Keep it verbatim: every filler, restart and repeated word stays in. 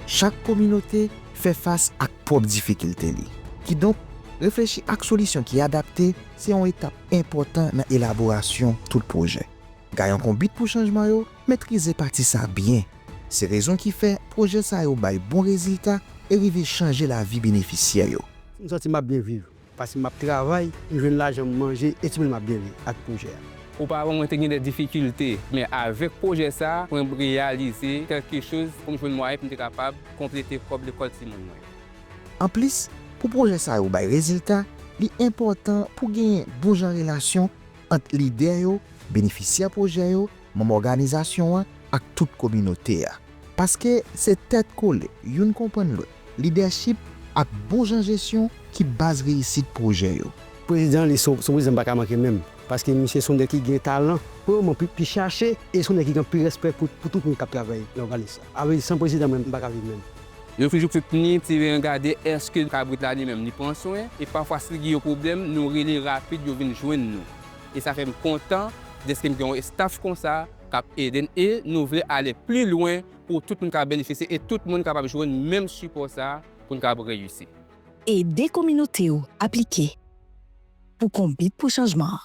Chak kominote fè fas ak pwòp difikilte li. Kidonk, reflechi ak solisyon ki adapte se yon etap enpòtan nan elaborasyon tout pwojè. Gayon Konbit pou Chanjman yo metrize pati sa byen. Se rezon ki fè pwojè sa yo bay bon rezilta e rive chanje lavi benefisyè yo. M santi m ap byen viv, paske m ap travay, m jwenn lajan m manje e timoun m ap byen viv ak pwojè a. Oparavan mwen te gen de difikilte, men avèk pwojè sa a, mwen reyalize kèlkechoz pou m jwenn mwayen pou m te kapab konplete kòb lekòl timoun mwen. Anplis, pou pwojè sa yo bay rezilta, li enpòtan pou genyen bon jan relasyon ant lidè yo, benefisyè pwojè yo, manm òganizasyon an ak tout kominote a. Paske se tèt kole, youn konprann lòt, lidèchip ak bon jan jesyon ki baz reyisit pwojè yo. Prezidan li se se yon prezidan m pa ka manke menm, paske misye se yon nèg ki gen talan, premyèman pou li chache, e se yon nèg ki gen anpil respè pou pou tout moun k ap travay nan òganis sa. Avèk san prezidan mwen m pa ka viv menm. Yo toujou soutni ti ven gade èske kabrit la li menm li pran swen, e pafwa si li gen yon pwoblèm, nou rele rapid yo vin jwenn nou. E sa fè m kontan dèske m gen yon staff konsa k ap ede n e nou vle ale pli lwen pou tout moun ka benefisye e tout moun kapab jwenn menm sipò sa pou n kapab reyisi. Ede kominote w aplike pou Konbit pou Chanjman an.